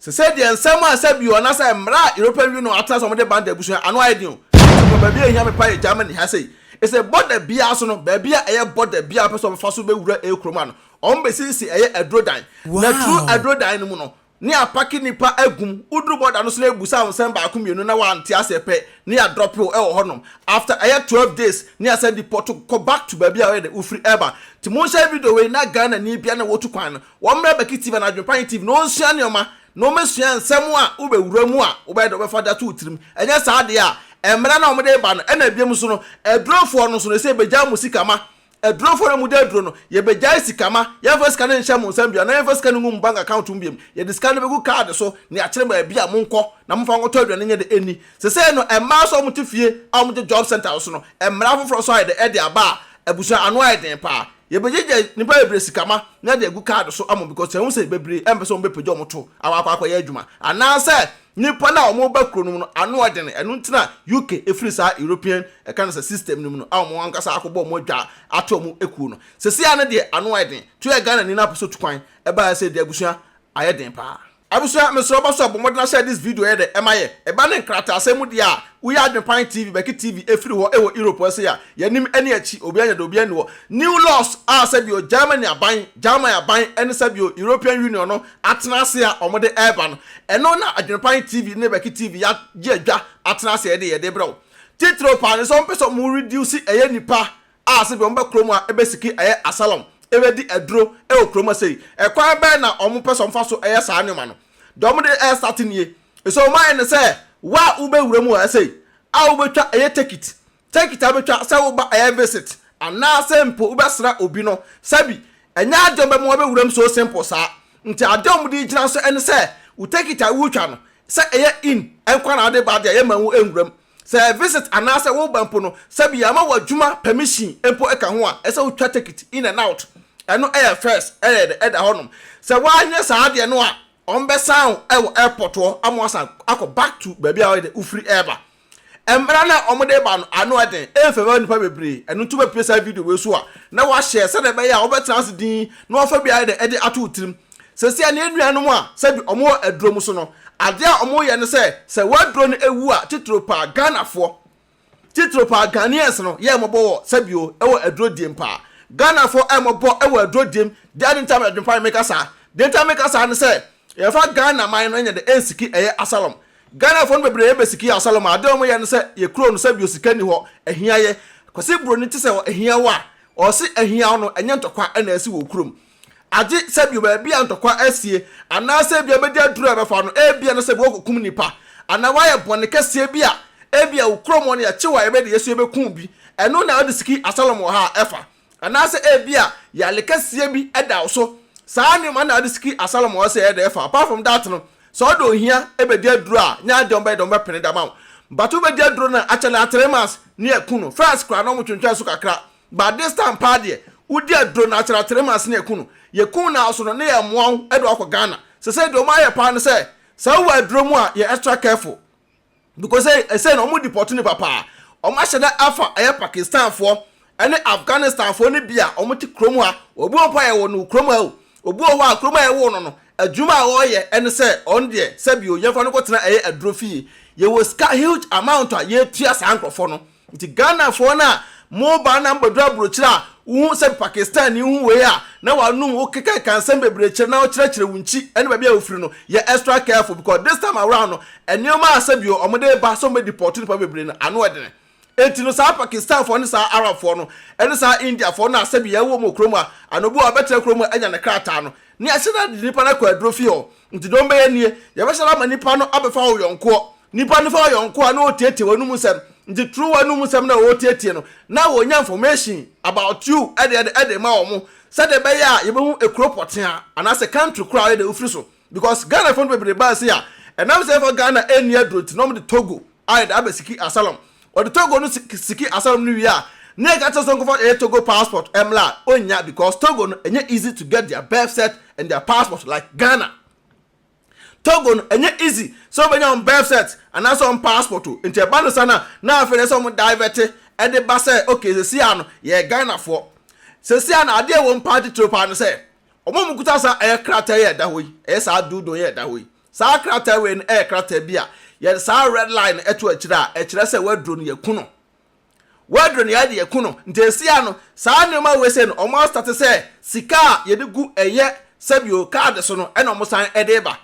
Sesei deɛ nsɛm a sɛ bio anaasɛ mmara a European Union atena sɛ wɔde ban da abusua ano ayɛ den o. Nti mpo baabi a ehia me paa yɛ Germany ha sei. Ese border biara so no, baabi a ɛyɛ border biara a wɔpɛ sɛ wɔfa so bɛwura ɛyɛ kurom ha no, wɔbɛsiesie ɛyɛ aduro dan. Na through aduro dan no mu no, ne yɛapake nnipa agu mu. Woduru border no so na yɛbusa wo nsɛm baako mmienu na woante aseɛ pɛ, ne yɛadrɔpe wo wɔ hɔnom. After ɛyɛ 12 days, ne yɛasan deport wo kɔ back to baabi a woyɛ dɛ, wofiri ɛreba. Nti monhyɛ video wei na Ghanani biara na wɔtu kwan no, Wɔmmrɛ Becky TV anaa Adwenpa TV na wɔnsua nneɛma na wɔmmɛsua nsɛm a wobɛwura mu a wobɛyɛ dɛ wobɛfa de ato wo tirim. Ɛnyɛ saa deɛ a, mmara no a wɔde reba no, ɛna biom nso no, adurofoɔ no nso no, ɛsɛ yɛbɛgyae mo sika ma. Adurofoɔ no a mode aduro no, yɛbɛgyae sika ma. Yɛmfa sika no nhyɛ mo nsam bio anaa yɛmfa sika no ngu mo bank account mu biom. Yɛde sika no bɛgu kaade so na yɛakyerɛ mo baabi a monkɔ na momfa nkɔtɔ aduane nyɛ dɛ nni. Sesei no, mmaa nso a wɔte fie a wɔgye job centre nso no, mmara foforɔ nso ayɛ dɛ de aba a, abusua ano ayɛ den paa. Yɛbɛgyegye nnipa bebree sika ma na yɛde agu card so ama wɔn because yɛhu sɛ bebree mpɛ sɛ wɔbɛpagya wɔn to akɔ akɔ akɔyɛ adwuma anaasɛ nnipa no a wɔba kuro no mu no ano ɔdene. Ɛno nti na UK firi saa European ɛka no sɛ system no mu no a wɔn ankasa akɔbɔ wɔn adwa ato wɔn akuo no. Seesei ara no deɛ ano ayɛ den. To yɛ Ghanani na apɛ sɛ ɔtu kwan ba ha sei deɛ abusua ayɛ den paa. Abusua mesrɛ wo bɛso a bɔ mmɔden ahyɛ this video yɛ dɛ ɛma yɛ ɛba ne nkrataasɛm mu deɛ a woyɛ adwenpan TV bɛke TV ɛfiri hɔ ɛwɔ Europe hɔ sei a yɛnim ɛne akyi obiara nyɛ dɛ obiara nni hɔ new laws a sɛbio Germany aban German aban ɛne sɛbio European Union no atena ase a wɔn de ɛreba no ɛno na adwenpan TV ne bɛke TV yɛagye adwa atena ase ɛde yɛde brɛ wo titiriw paa ne sɛ wɔn pɛ sɛ wɔn reduce ɛyɛ nipa a sɛbi wɔn ba kurom a ɛbɛsiki ɛyɛ asylum ɛbɛdi aduro ɛwɔ kurom ha sei. Ɛkwan bɛn na wɔn pɛ sɛ wɔn fa so ɛyɛ saa nneɛma no? Deɛ wɔn de ɛrestart nie. So wɔn ayɛ no sɛ wo a wobɛwura mu wɔ ha sei a wobɛtwa ɛyɛ tekit, tekit a wobɛtwa sɛ woba ɛyɛ visit anaasɛ mpo wobɛsra obi no, sɛbi ɛnyɛ adeɛ wɔn bɛma wabɛwura mu so simple saa. Nti adeɛ a wɔn de gyina so ɛne sɛ wo tekit a wotwa no sɛ ɛyɛ in nkoa na wode ba deɛ yɛmma wo nwura mu. Sɛ visit anaasɛ woba mpo no, sɛbi yɛama wo adwuma permission mpo ka ho a, ɛsɛ wotwa ticket in and out. Ɛno ɛyɛ first, ɛyɛ dɛ, ɛda hɔnom. Sɛ woanyɛ saa adeɛ no a, wɔbɛsan wo wɔ airport hɔ ama woasan akɔ back to baabi a woyɛ dɛ, wofiri ɛreba. Mmara no a wɔde reba no, ano yɛ den, ɛmfavour nnipa bebree. Ɛno nti wobɛpue saa video wei so a, na woahyɛ sɛdeɛ ɛbɛyɛ a wobɛtena ase dinn na woafa bi ayɛ dɛ de ato wo tirim. Seesei a ne nuanom a sɛbi wɔn wɔ aduro mu so no, adeɛ a wɔn yɛ ne sɛ, sɛ w'aduro no awu a, titiriw paa Ghanafoɔ, titiriw paa Ghanaians no yɛ mmɔbɔ wɔ sɛbi o, wɔ aduro diem paa. Ghanafoɔ mmɔbɔ wɔ aduro diem. Deɛ ade nti a adwempa meka saa, deɛ nti a meka saa ne sɛ, yɛfa Ghana man no nyɛ de ɛnsiki ɛyɛ asylum. Ghanafoɔ no bebree bɛsiki asylum a, adeɛ a wɔn yɛ ne sɛ, yɛ kuro no sɛbi o sika nni hɔ, ahia yɛ. Kwasi Broni te sɛ ahia wo a, ɔse ahia wo no, ɛnyɛ ntɔkwa na asi wɔ wo kurom. Agye sɛ bio baabi a ntɔkwa asie, anaasɛ ebia bɛdi aduru a ɛbɛfa no, ebia na sɛ bi woakɔkum nnipa, anaa woayɛ bɔne kɛseɛ bi a, ebia wo kurom hɔ no yɛkye wo a yɛbɛde yɛ so yɛbɛku wo bi, ɛno na wode siki asylum wɔ ha a ɛfa. Anaasɛ ebia yare kɛseɛ bi da wo so, saa nneɛma na wode siki asylum wɔ hɔ sɛ ɛyɛ dɛ ɛfa. Apart from that no, sɛ wode ohia bɛdi aduru a, nyɛ adeɛ wɔbɛyɛ dɛ wɔbɛpene de ama wo. But wobɛdi aduro no a, akyɛ no 3 months ne yɛaku no. First koraa na wɔtwentwɛn so kakra, but this time paa deɛ, wodi aduro no akyerɛ 3 months ne yɛku no. Yɛku no ara so no, ne yɛmmoa wo de wakɔ Ghana. Sɛsɛ deɛ wɔayɛ paa ne sɛ, sɛ wowɔ aduro mu a, yɛ extra careful. Because ɛsɛ na wɔn deport nipa paa. Wɔn ahyɛ da afa ɛyɛ Pakistanfoɔ ɛne Afghanistanfoɔ no bi a wɔn te kurom ha. Obi wɔ mpo a yɛwɔ no kurom ha o. Obi wɔ hɔ a kurom a yɛwɔ no, adwuma a ɔreyɛ ɛne sɛ ɔno deɛ sɛbi o, yɛmfa no kɔtena ɛyɛ aduro fie. Yɛwɔ sika huge amount a yɛtua saa nkurɔfoɔ no. Nti Ghanafoɔ no a moba na mobɛduru aburokyire a, wohu sɛ Pakistan ni hu wei a, na wanum wo kekeka nsɛm bebree kyerɛ na wokyerɛkyerɛ wo nkyi ɛne baabi a wofiri no, yɛ extra careful because this time around no, nneɛma a sɛbi o wɔde ba sɛ wɔbɛ deport nipa bebree no, ano ɛdene. Enti no saa Pakistanfoɔ ne saa Arabfoɔ no ɛne saa Indiafoɔ no a sɛbi yɛwɔ wɔn wɔ kurom a, ana obi wɔ hɔ a ɔbɛtena kurom a anya ne krataa no, ne yɛahyɛ da de nipa no akɔ aduro fie hɔ. Nti deɛ wɔbɛyɛ nie, yɛbɛhyɛ da ama nipa no abɛfa wo yɔnkoɔ. Nipa no fa wo yɔnkoɔ a na ɔretietie w'anum nsɛm. Nti through w'anum nsɛm no a ɔretietie no, na wɔnya information about you ɛde ɛde ɛde ma wɔn sɛdeɛ ɛbɛyɛ a yɛbɛhu ekuro pɔtea anaasɛ country koraa a ɔyɛ dɛ ofiri so. Because Ghanafoɔ no bebree baa sei a, ɛnam sɛ yɛfa Ghana ɛnni aduro nti na wɔde Togo ayɛ dɛ abɛsiki asylum. Wɔde Togo no siki asylum no wie a, na yɛka kyerɛ sɛ nkɔfa ɛyɛ Togo passport ɛmmra a, ɔnnya because Togo no ɛnyɛ easy to get their birth cert and their passport like Ghana. Togo no ɛnyɛ easy sɛ wobɛnya wɔn birth cert anaasɛ wɔn passport o. Nti ɛba no saa no a, na afei na ɛsɛ wɔn divert ɛde ba sɛ okay, sɛsi a no yɛyɛ Ghanafoɔ. Sɛsi a no adeɛ a ɛwɔ mu paa titiriw paa no sɛ, wɔn a wɔkuta saa ɛyɛ krataa yi a ɛda hɔ yi, ɛyɛ saa doodoo yi a ɛda hɔ yi. Saa krataa wei no ɛyɛ krataa bi a yɛde saa red line no ɛto akyire a ɛkyerɛ sɛ waduro no yɛku no. Waduro no yɛde yɛku no. Nti esi ano saa nneɛma wei sɛ no ɔmo astate sɛ sika a yɛde gu ɛyɛ sɛbio kaade so no ɛna ɔmo san ɛde ba.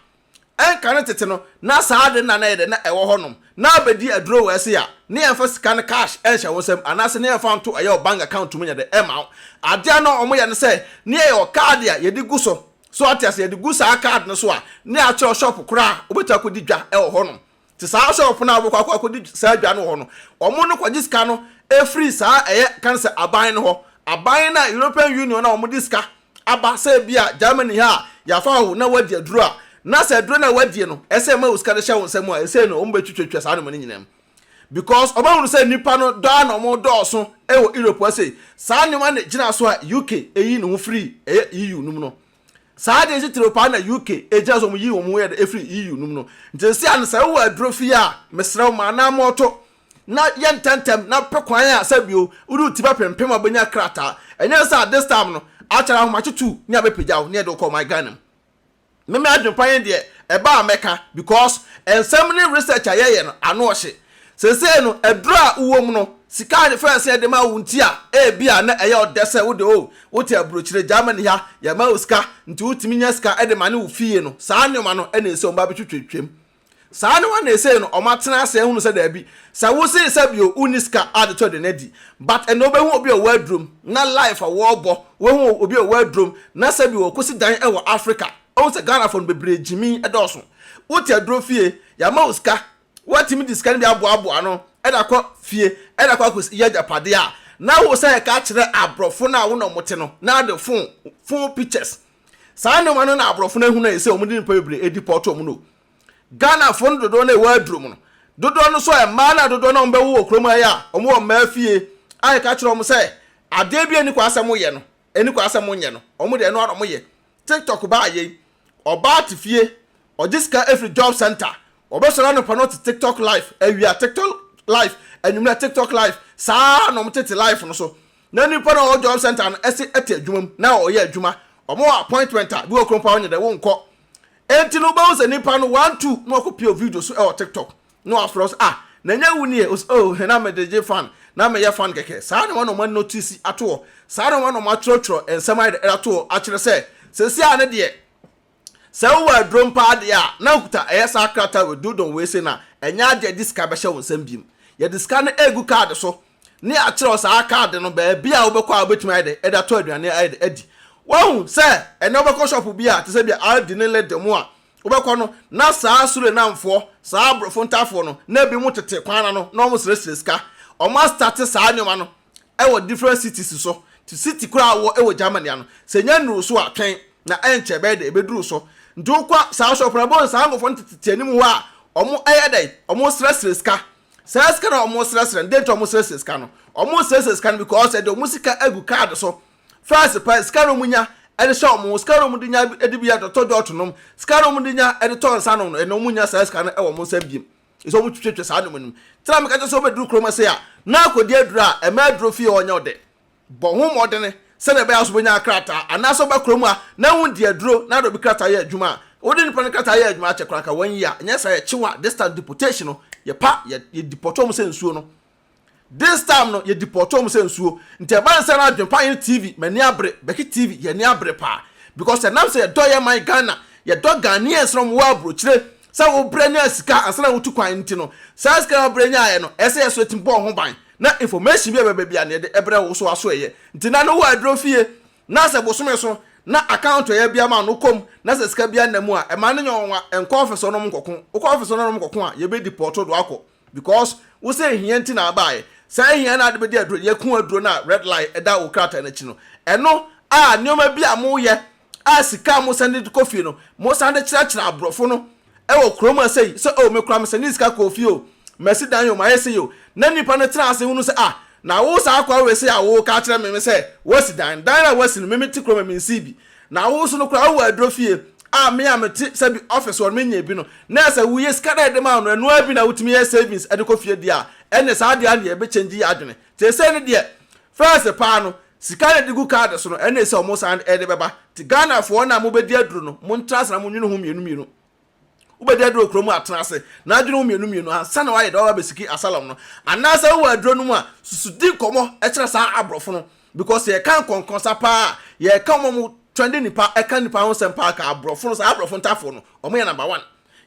Ɛnka no tete no na saa de na na yɛ dɛ na ɛwɔ hɔnom na abɛdi aduro wɔ ɛse a ne yɛmfa sika no cash ɛnhyɛ wo nsam anaasɛ ne yɛmfa nto ɛyɛ wo bank account mu nyɛ dɛ ɛma wo. Adeɛ no ɔmo yɛ no sɛ ne yɛyɛ wɔ kaade a yɛde gu so so ate ase yɛde gu saa card no so a ne akyerɛw shop koraa wobɛtumi akɔdi dwa ɛwɔ hɔnom. Te saa shop no a wobɛkɔ akɔ akɔdi saa dwa no wɔ hɔ no, ɔmo no kɔgye sika no efiri saa ɛyɛ kan sɛ aban no hɔ. Aban no a European Union a ɔmo de sika aba sɛ bi a Germany ha a yɛafa wo na wadi aduro a, na sɛ aduro no a wadie no ɛsɛ ɛma wo sika de hyɛ wo nsam a, ɛsɛ no ɔmo bɛtwitwatwa saa nneɛma no nyinaa mu. Because ɔmo ahunu sɛ nipa no dɔɔ na ɔmo dɔɔso ɛwɔ Europe ase. Saa nneɛma na gyina so a UK eyi ne ho firi ɛyɛ EU no mu no. Saa deɛ titiri paa na UK egyina so ɔmo yi wɔn ho yɛ de efiri EU no mu no. Nti esi ano sɛ wowɔ aduro fie a, mesrɛ wo ma anaa mɔto na yɛ ntɛntɛm na pɛ kwan a sɛbio wode wo ti bɛpempem a wobɛnya krataa. Ɛnyɛ sɛ at this time no akyerɛ ahomakye tu ne abɛpagya wo ne yɛde wo kɔ ɔman Ghana mu. Meme adwempa yɛn deɛ ɛba a mɛka because nsɛm ne research a yɛyɛ no ano ɔhye. Seesei no aduro a wowɔ mu no sika a fɛn sɛ yɛde ma wo nti a ebi a na ɛyɛ ɔdɛ sɛ wode o wote aburokyire Germany ha yɛma wo sika nti wotumi nya sika ɛde ma ne wo fie no, saa nneɛma no ɛna ɛsɛ ɔmo ba bɛtwitwatwam. Saa nneɛma na ɛsɛ no ɔmo atena ase ehunu sɛ daabi sɛ wosi sɛ bio wonni sika a de tɔ de n'adi, but ɛna wobɛhu obi a ɔwɔ adurom na life a wɔrebɔ, wohu obi a ɔwɔ adurom na sɛ bi wɔkɔsi dan ɛwɔ Africa. Ɔhu sɛ Ghanafoɔ no bebree gyimi ɛdɔɔso. Wote aduro fie, yɛama wo sika, wɔatumi de sika no bi aboaboa no ɛde akɔ fie, ɛde akɔ akɔsi yɛ agyapadeɛ a na wo sɛ ɛka kyerɛ aborɔfo no a wo na ɔmo te no na de phone pictures. Saa nneɛma no na aborɔfo no ahu no sɛ ɔmo de nipa bebree edi pɔtɔ ɔmo no. Ghanafoɔ no dodoɔ no ɛwɔ aduro mu no dodoɔ no so mmaa no a dodoɔ no a ɔmo bɛwo wɔ kurom ha yi a ɔmo wɔ mmaa fie a yɛka kyerɛ ɔmo sɛ adeɛ bi ani kɔ asɛm yɛ no ani kɔ asɛm nyɛ no, ɔmo deɛ ɛno ara ɔmo yɛ. TikTok baa yɛ ɔbaa te fie ɔgye sika efiri job center, ɔbɛsɔrɔ anɔpa no ɔte TikTok live, awia TikTok live, anwummerɛ TikTok live. Saa na ɔmo tete live no so na nipa na ɔwɔ job center no ɛsi ɛte adwuma mu na ɔyɛ adwuma. Ɔmo wɔ appointment a bi wɔ kurom pa ɔnyɛ dɛ wɔnkɔ. Enti no wobɛhu sɛ nipa no one two na ɔkɔ pie video so ɛwɔ TikTok na wafrɛ sɛ, "Ah, na nyɛ wo nie?" Ɔsɛ, "Oh, na mede gye fan na meyɛ fan kɛkɛ." Saa na wɔn na wɔn notice ato hɔ, saa na wɔn na wɔn atwerɛtwerɛ nsɛm ayɛ de ato hɔ akyerɛ sɛ sɛsi a ne deɛ sɛ wowɔ aduro mpa adeɛ a na nkuta ɛyɛ saa krataa wɔ dodon wei se na ɛnyɛ adeɛ de sika bɛhyɛ wo nsɛm biem. Yɛde sika no egu kaade so ne akyerɛw saa kaade no baabi a wobɛkɔ a wobɛtumi ayɛ de ɛde atɔ aduane ayɛ de adi. Wahu sɛ ɛnɛ wobɛkɔ shop bi a te sɛ bi a Aldi ne Lidl mu a wobɛkɔ no na saa Surinamfoɔ, saa aborɔfo ntafoɔ no na ebi mu tete kwan na no na wɔn srɛsrɛ sika. Wɔn astate saa nneɛma no ɛwɔ different cities so te city koraa wɔ ɛwɔ Germany ano sɛ nya nnuru so a twɛn na ɛnkyɛ bɛyɛ de ebɛduru so. Nti wokɔ saa shop na bɔn saa nkurɔfoɔ no tete anim hɔ a wɔn ɛyɛ dɛ wɔn srɛsrɛ sika. Saa sika na wɔn srɛsrɛ no de nti wɔn srɛsrɛ sika no, wɔn srɛsrɛ sika no because ɛde wɔn sika agu card so. First pa sika na wɔn nya ɛde hyɛ wɔn sika na wɔn de nya ɛde bi atɔtɔ dɔɔto nom, sika na wɔn de nya ɛde tɔ nsa nom no, ɛna wɔn nya saa sika no ɛwɔ wɔn nsam biem ɛsɛ wɔn twitwitwa saa nneɛma no mu. Tena meka kyerɛ sɛ wɔbɛduru kurom ase a na akɔdi aduro a ɛma aduro fie ɔnyɛ ɔdɛ bɔ ho mmɔdene sɛdeɛ ɛbɛyɛ so bɛnya krataa anaasɛ ɔba kurom a na wo di aduro na de obi krataa yɛ adwuma a wode nipa no krataa yɛ adwuma akyɛ koraa ka wɔn yi a nyɛ saa yɛkyew a this time deportation no yɛpa yɛ deport wɔn sɛ nsuo no. This time no yɛ deport wɔn sɛ nsuo. Nti ɛba nsa no Adwempa Yɛn TV m'ani abere, Bɛki TV yɛn ani abere paa because ɛnam sɛ yɛdɔ yɛn man Ghana, yɛdɔ Ghanaians na wɔn wɔ aburokyire sɛ wobrɛ nya sika ansa na wotu kwan. Nti no saa sika na wobrɛ nyaeɛ no ɛsɛ yɛ so ɛtumi bɔ ho ban na information bi a ɛbɛba bi a na yɛde ɛbrɛ wo so aso ɛyɛ. Nti na no wɔ aduro fie na sɛ bosome so na account ɛyɛ bi ama no kɔm na sɛ sika bi anam mu a ɛma ne nyɛ ɔnwa nkɔ office ɔnom nkɔko. Wokɔ office ɔnom nkɔko a yɛbɛ deport do akɔ because wo sɛ ehia nti na abaayɛ. Saa ehia na ade bɛdi aduro yɛko aduro na red line ɛda wo krataa n'akyi no ɛno a nneɛma bi a moyɛ a sika a mo san de kɔ fie no mo san de kyerɛkyerɛ aborɔfo no ɛwɔ kurom a sɛyi sɛ o mekura me sɛ sika kɔ fie o mɛsi dan o mayɛ sɛ yi o na nipa no tena ase hunu sɛ, "Ah, na wo saa akɔ awe sɛ a wo ka kyerɛ me sɛ wasi dan dan na wasi no me te kurom a mensi bi na wo so no kora wowɔ aduro fie a me a mete sɛ bi office wɔ no menyɛ bi no na sɛ woyɛ sika na ɛde ma no ɛnoa bi na wotumi yɛ savings ɛde kɔ fie deɛ a ɛne saa deɛ adeɛ ɛbɛkyɛngye yɛ adwene te sɛ ne deɛ first paa no sika na de gu card so no ɛne sɛ ɔmo san ɛde bɛba. Te Ghanafoɔ na mobɛdi aduro no montra ase na monwene ho mmienu mmienu. Wobɛdi aduro wɔ kurom a, tena ase na adwene ho mmienu mmienu ansa na woayɛ deɛ woaba abɛsiki asylum no. Anaasɛ wowɔ aduro no mu a, susu di nkɔmmɔ kyerɛ saa aborɔfo no because sɛ yɛka nkɔnkɔnsa paa a, yɛka wɔn a wɔtrɛnde nnipa, ɛka nnipa ho nsɛm paa ka aborɔfo no, saa aborɔfo ntafoɔ no, wɔyɛ number one.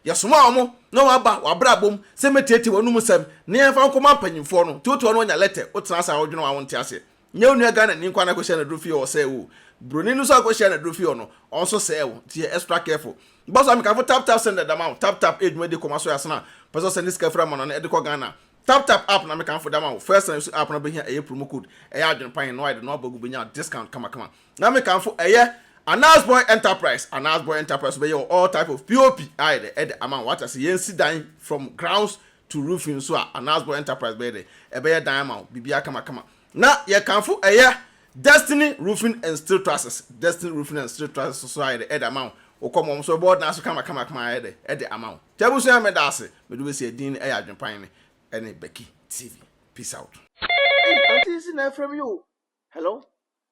Yɛsomaa wɔn na wɔaba w'abrabɔ mu sɛ mmɛtiatia w'anom nsɛm na yɛmfa nkɔma mpanyimfoɔ no. Nti wote hɔ na woanya lɛtɛ, wotena ase a wodwene ho a wonte aseɛ. Nyɛ wo nua Ghanani nko ara na akɔhyia no aduro fie hɔ ɔsɛe wo o. Broni no nso a akɔhyia no aduro fie hɔ no, ɔno nso sɛe wo. Nti yɛ extra careful. Bɔ so a mekamfo Tap Tap Send de ama wo. Tap Tap yɛ dwumadie kɔma so yɛ asene a pɛ sɛ ɔsɛnde sika firi amanɔne de kɔ Ghana. Tap Tap app na mekamfo de ama wo. First na use app no bɛhia ɛyɛ promo code. Ɛyɛ adwene pa yɛn na wayɛ de no abɔ agu bɛnya discount kamakama. Na mekamfo ɛyɛ Anas Boy Enterprise. Anas Boy Enterprise bɛyɛ wɔ all type of POP ayɛ dɛ ɛde ama wo. Wate ase yɛnsi dan from grounds to roofing nso a Anas Boy Enterprise bɛyɛ dɛ ɛbɛyɛ dan ama wo biribiara kamakama. Na yɛkamfo ɛyɛ Destiny Roofing and Steel Trusses, Destiny Roofing and Steel Trusses nso ayɛ dɛ ɛde ama wo. Wokɔ ma wɔn nso bɛbɔ dan so kamakamakama ayɛ dɛ ɛde ama wo. Nti abusua meda ase. Mede wo bɛsi ɛdin no ɛyɛ Adwenpan ne ɛne Becky TV. Peace out. Ei Auntie Isi na ɛfrɛ me yi o. Hello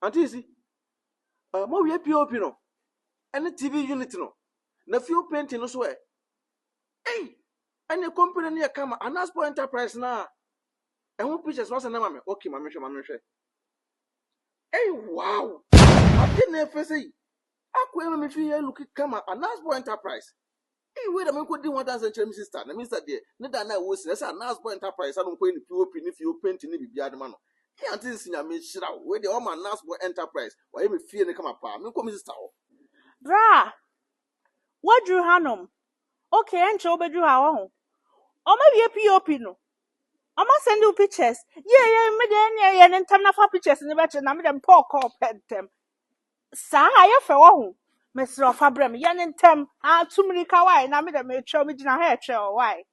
Auntie Isi, uh, moawie POP no ɛne TV unit no na fuel painting no so ɛ? Ei, ɛne company no yɛ kama, Anaspo Enterprise na ɛho pictures no asɛn ama me. Okay, ma menhwɛ, ma menhwɛ. Ei, wow! Ade na ɛfɛ sɛ yi. Akɔ ɛma me fi yɛ look kama, Anaspo Enterprise. Ei, wei da menkɔdi ho adanse nkyerɛ me sister. Na me sister deɛ, ne da na ɛwɔ si na ɛsɛ Anaspo Enterprise ano nkɔyɛ ne POP ne fie painting ne biribiara de ma no. Ei, ante sisi Nyame nhyira wo. Wei deɛ ɔma Anaspo Enterprise. Wayɛ me fie no kama paa. Menkɔ me sister hɔ. Bra! Woaduru hanom. Okay, ɛnkyɛ wobɛduru ha wahu. Ɔmawie POP no. Ɔma send wo pictures. Yie yɛ me deɛ ɛneɛ yɛ ne ntɛm na fa pictures no bɛkyerɛ na me deɛ mepɛ ɔkɔɔ pɛ ntɛm. Saa ayɛ fɛ wahu. Mesrɛ ɔfa brɛ me yɛ ne ntɛm. Ah, tu mmirika wae na me deɛ metwɛ megyina ha ɛtwɛ wo wae.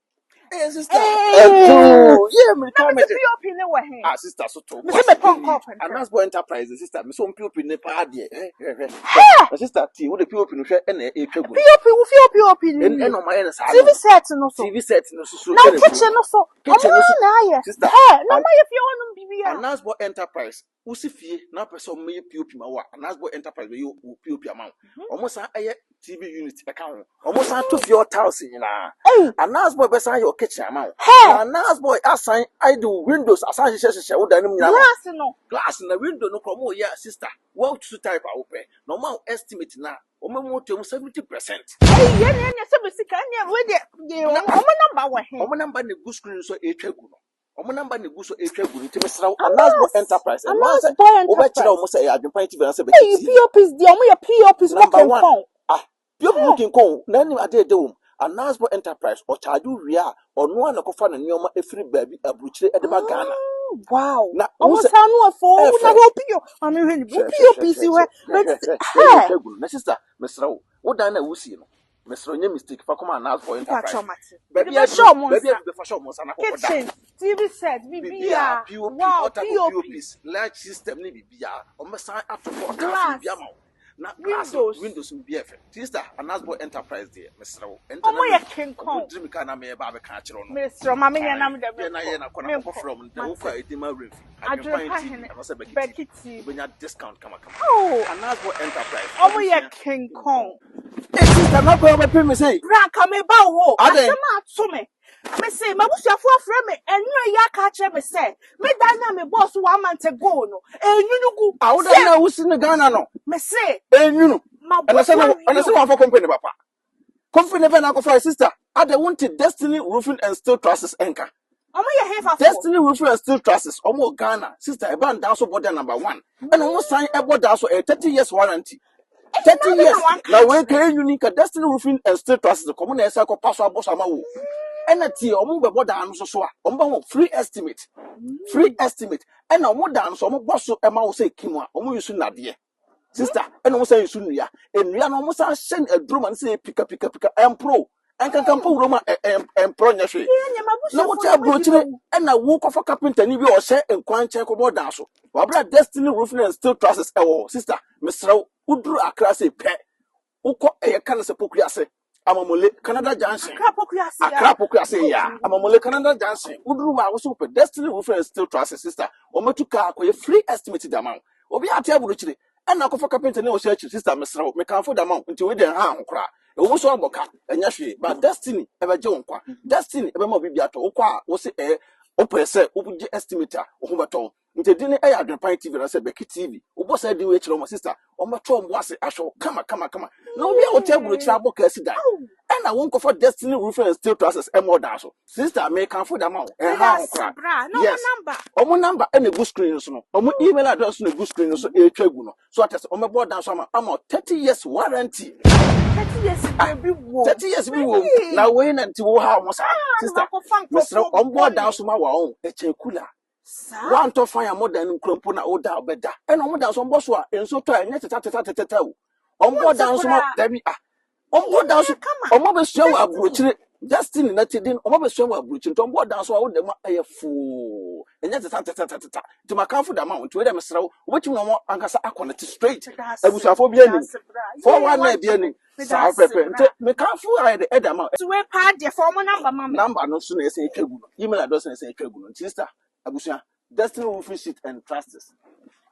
Hey, sister. Ɛdoo. Yeah, me Na ka me me se POP ne wɔ he? Ah, sister, so to. Me se mepɛ ɔkɔɔ pɛ ntɛm. Anasbo Enterprise, sister. Me so POP ne pa deɛ. Eh, hwɛ, hwɛ. Hɛ! Na sister, ti, wo de POP no hwɛ ɛna ɛtwa gu. POP wo fie POP no En wie. ɛna ɔma yɛ no saa TV no. set no so. TV set no so so Na wo ɛna gu. kitchen no so. Ɔmo Kitchen no so. na ayɛ. Sister, Hɛ! Na ɔmo ayɛ fie hɔnom biribiara. Anasbo Enterprise, wosi fie na apɛ sɛ ɔmo yɛ POP ma wo a, Anasbo Enterprise bɛyɛ wo POP ama wo. Ɔmo san ɛyɛ TV unit ɛka ho. Ɔmo san to fie hɔ tiles nyinaa. Ei! Anasboy bɛsan ayɛ wo kitchen ama wo. Hɛ! Na Anasboy asan ayɛ de wo windows asan hyehyɛ hyehyɛ wo dan no mu nyinaa ama wo. Glass no. Glass na window no koraa ɔmo yɛ sister, woasusu type a wopɛ na ɔmo wo estimate na ɔmo mu ɔtɔ mu 70%. Ei, yɛn ɛneɛ sɛ me sika ɛneɛ wei deɛ deɛ Na ɔmo namba wɔ he? ɔmo namba na egu screen so a ɛretwa gu no. Ɔmo namba na egu so ɛretwa gu no nti mesrɛ wo Anasbo Anas Enterprise ɛno ara Anas sɛ Boy wobɛkyerɛ Enterprise. ɔmo sɛ ɛyɛ Adwempa TV anaasɛ Becky Ei, TV. POPs deɛ ɔmo yɛ POPs mo Number one, kenkɔn. ah, POP mu Hɛ! kenkɔn na anim ade ɛda wɔ mu. Anasbo Enterprise ɔkyaagye wo wie a ɔno ara na ɛkɔfa ne nneɛma efiri baabi aburukyire ɛde ba Ghana. Ah, wow. Na wohu Ɔmo sɛ nsa ano ɛfɔ o na ɛfɛ. wɔ PO. Maame hwɛ ne bi. Wo Hwɛ hwɛ POP hwɛ si hwɛ hɔ. hwɛ But hwɛ hwɛ hwɛ hɛ! ɛtwa gu no. Na sister mesrɛ wo, wo dan na wusie no, mesrɛ wo nyɛ mistake fa kɔma Anasbo Enterprise. Mpakyɛw mate. Mede Baabi bɛhyɛ aduru, ɔmo baabi nsa. aduru bɛfa hyɛ ɔmo nsa na kɔkɔ da. Kitchen, TV set, Biribiara biribiara. POP, Wow, all type of POP. POPs, light system ne biribiara. Ɔmo ato hɔ tiles Glass, biribiara ma wo. Na glass no, windows. windows no biribiara fɛ. Sister, Anasbo Enterprise deɛ, mesrɛ wo. Ɛnta Ɔmo na yɛ me, ɔmo kenkɔn. diri mi kaa na meyɛ ba abɛka akyerɛ wo no. Mesrɛ ma menyɛ na Ae, mede yɛ na menkɔ. yɛ na kɔ na kɔkɔ Menkɔ. frɛ ɔmo. Na wokɔ Mate. a ɛdi ma werɛ mfi. Adwempa Adwempa TV Hene, anaasɛ Becky TV. Becky TV. Wobɛnya discount kamakama. Oh, Anasbo Enterprise, ɔmo yɛ abusua kenkɔn. kenkɔn. Hey sister, na kwan bɛpem me sei. Bra nka meba wo hɔ. Adɛn? Asɛm a ato me. Mese m'abusuafo afrɛ me ɛnura yi aka akyerɛ me sɛ me dan na me bɔɔ so one month ago no enwunu gu. Ah, wo dan na wosi no Ghana no. Mese Enwunu. Ɛna sɛ na mabɔ so ɛna sɛ awie o. wɔamfa company papa. Company bɛn na akɔfa sister? Adɛn wonte Destiny Roofing and Steel Trusses ɛnka? Ɔmo yɛ hefafoɔ. Destiny Roofing and Steel Trusses ɔmo wɔ Ghana. Sister, ɛba ndan so bɔ dan number one. Ɛna ɔmo san ɛbɔ dan so ɛyɛ 30 years warranty. 30 Na years. na wanka Na wei akyerɛ ka me. enwuni ka Destiny Roofing and Steel Trusses kɔmo na ɛsɛ akɔpa so abɔ so ama wo. Ɛna tie ɔmo bɛbɔ dan no so so a ɔmo bɛ ho free estimate. Free estimate. Ɛna ɔmo dan no so ɔmo bɔ so ɛma wo sɛ kim a ɔmo use nnadeɛ. Sister, ɛna ɔmo san use nnua. Nnua no ɔmo san hyɛ no aduro ma no sɛ pika pika pika ɛmpro. Ɛnkanka mpo wura mu a ɛmprɔ nyɛ hwee. Yɛ Na m'abusuafo wote na ɔmo adi aburokyire bɛwu. ɛna wokɔfa carpenter ni bi a ɔhyɛ nkwan nkyɛn kɔbɔ dan so. Wabra Destiny Roofing and Steel Trusses ɛwɔ hɔ. Sister, mesrɛ wo, woduru Accra sei pɛ, wokɔ ɛyɛ ka no sɛ Pokuase, Amamole, Canada Junction. Accra Pokuase ya. Accra Pokuase ya. Amamole Canada Junction. Woduru hɔ a wo so wopɛ Destiny Roofing and Steel Trusses, sister. Wɔmɛtu kaa akɔyɛ free estimate de ama wo. Obi ate aburokyire ɛna akɔfa carpenter ne ɔhyɛ akyiri sister mesrɛ wo mekamfo de ama wo nti wei deɛ nha ho koraa. Ɛwɔ mu sɛ woabɔ ka, ɛnyɛ hwee, but destiny ɛbɛgye wo nkwa. Destiny ɛbɛma wo biribi atɔ. Wokɔ a, wo se ɛɛ, wopɛ sɛ wogye estimate a, wo ho bɛtɔ wo. Nti edin no ɛyɛ Adwenpan TV anaasɛ Becky TV. Wobɔ saa din wei kyerɛ wɔn a, sister, wɔbɛtɔ wɔn bo ase ahwɛ wo kama kama kama. Na obi a wote aburokyire abɔ ka asi dan, ɛna wonkɔfa Destiny Roofing and Steel Trusses ɛmmɔ dan so. Sister, mekamfo de ama wo, ɛnha wo koraa. Yes, wɔn number ɛna egu screen no so no, wɔn email address no egu screen no so ɛretwa gu no. So ate sɛ wɔbɛbɔ dan so ama ama 30 years warranty. 30 years Ah, bi wɔ. 30 years bi wɔ mu. Na wei na nti wo ha wɔn saa. Sister, mesrɛ wɔn bɔ dan so ma wɔn ɛkyɛn kula. Woantɔ fan a modan no kura mpo na woda a wobɛda. Ɛna wɔn dan so wɔbɔ so a nsuo tɔ a ɛnyɛ teta teta tetata o. Wɔbɔ dan so ma dabi ah. Wɔbɔ dan so wɔn abɛsua wɔ aburokyire. Destiny na ti din wɔn abɛsua wɔ aburokyire nti wɔbɔ dan so a woda mu a ɛyɛ foo. Ɛnyɛ teta teta tetata. Nti makamfo da ma wo nti wei dɛ mesrɛ wo wobɛtumi na wɔn ankasa akɔnɛte straight. Abusuafoɔ bi anim. 419 bi anim. Saa pɛpɛ nti mekamfo ayɛ de ɛda ma wo. Wei paa deɛ fa wɔn number ma me. Number no so na ɛsɛ atwa gu no. Email address na ɛsɛ atwa gu no. Nti sister abusua Destiny Roofing Sheet and Trusses.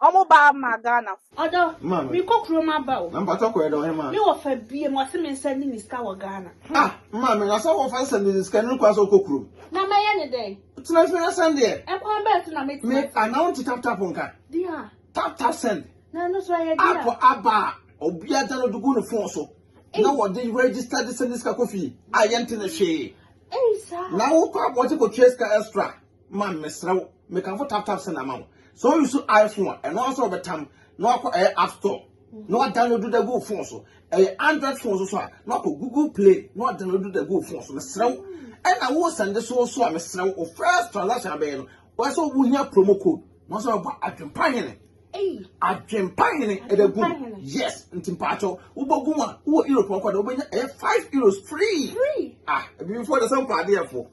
Ɔmo ba ama Ghana. Ɔdɔ, Maame. me kɔ kurom aba o. Na mpatɔ kɔ ɛdɔ ɔhe maa. Me wɔ fa bie mu ɔse me nsa ni ne sika wɔ Ghana. Ah, maame, na sɛ wɔfa sɛ ne sika no kwan sɛ wokɔ kurom. Na mɛyɛ ne dɛn? Tena fie na sɛn deɛ. Ɛkwan bɛɛ so na metena Me anaa wonte tap tap nka. Deɛ. Tap tap send. Na ɛno so ɛyɛ deɛ. App aba a obiara da no de gu ne phone so. Na wɔde register de send sika kɔ fie a yɛnte ne hwee. Ei saa. Na wokɔ abɔnten kɔtua sika extra. Ma mesrɛ wo, mekamfo tap tap send ama wo. Sɛ wo use iPhone a, ɛno ara sɛ wɔbɛtam na wakɔ ɛyɛ app store na wadownload da gu wo phone so. Ɛyɛ Android phone so so a, na wakɔ Google Play na wadownload da gu wo phone so. Mesrɛ wo. Ɛna wo send so so a, mesrɛ wo, wo first transaction abɛyɛ no, wɔyɛ sɛ wohia promo code na wɔsɛ wɔbɔ Adwempa Hene. Ei. Adwempa Hene ɛda gu mu. Yes, nti mpaakyɛw, wobɔ gu mu a, wowɔ Europe ɔkɔ da wobɛnya ɛyɛ €5 free. Free. Ah, ebibifoɔ de sɛ mpa adeɛ fo.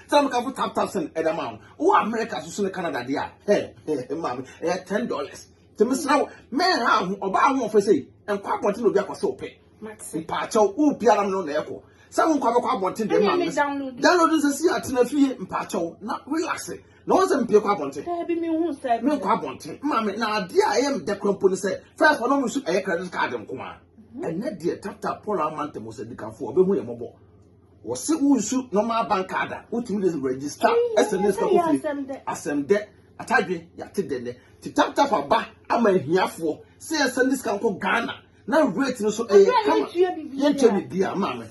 Sɛ meka fo tap tap send ɛda ma wo. Wowɔ America so so ne Canada deɛ a, hɛ, maame, ɛyɛ $10. Nti mesrɛ wo, mɛnha ho, ɔbaa ho ɔfɛ sɛ, nkɔ abɔnten na obi akɔ sɛ wopɛ. Mate. Mpaakyɛw, wo biara no na ɛkɔ. Sɛ wo nkɔ abɛkɔ abɔnten deɛ Ɛnna maame. me download. Download sɛ si atena fie mpaakyɛw na relax. Na wɔn sɛ mpie kɔ abɔnten. Daabi me hu sɛ. Me nkɔ abɔnten. Maame, na adeɛ a ɛyɛ me dɛ kora mpo ne sɛ, first ɔno nso ɛyɛ credit card nko a. Ɛnɛ deɛ tap tap Paul Amante mo sɛ dikanfo ɔbɛhu yɛ mmɔbɔ. Wɔse wo nsu normal bank card a wotumi de register ɛsɛ ne sika kɔ fie. Asɛm dɛ atadwe yɛate dɛ nɛ. Ti tap tap aba ama ahiafoɔ sɛ yɛsɛ ne sika nkɔ Ghana na rate no so ɛyɛ kama. Yɛntua biribiara maame.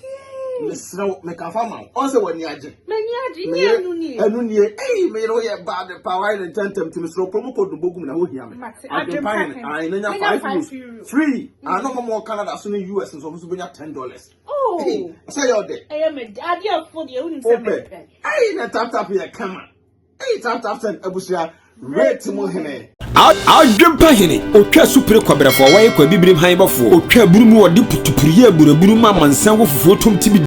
Mesrɛ wo mekafa ma wo. Ɔn sɛ w'ani agye. M'ani agye nyɛ ɛnu nie. Ɛnu nie. Ei meyere woyɛ bad pa wayɛ ne ntɛntɛm nti mesrɛ wo promo code no bɔgu mu na ho hia me. Mate. Adwempa Hene. Ayi na nya €5 free. Ano mo mo Canada so ne US nso ɔmo nso bɛnya $10. Oh. Ei sɛ yɛ ɔdɛ. Ɛyɛ me adeɛ fo deɛ wonim sɛ Wopɛ. mepɛ. Ei na tap tap yɛ kama. Ei tap tap send abusua rate mu hene. Adwempa Hene, otwa supere kɔbrɛfoɔ a wɔyɛ kwabibirim han bɔfoɔ, otwa aburu mu wɔde putupuru yɛ aburaburu ma amansan wɔ fufuo tom tibi.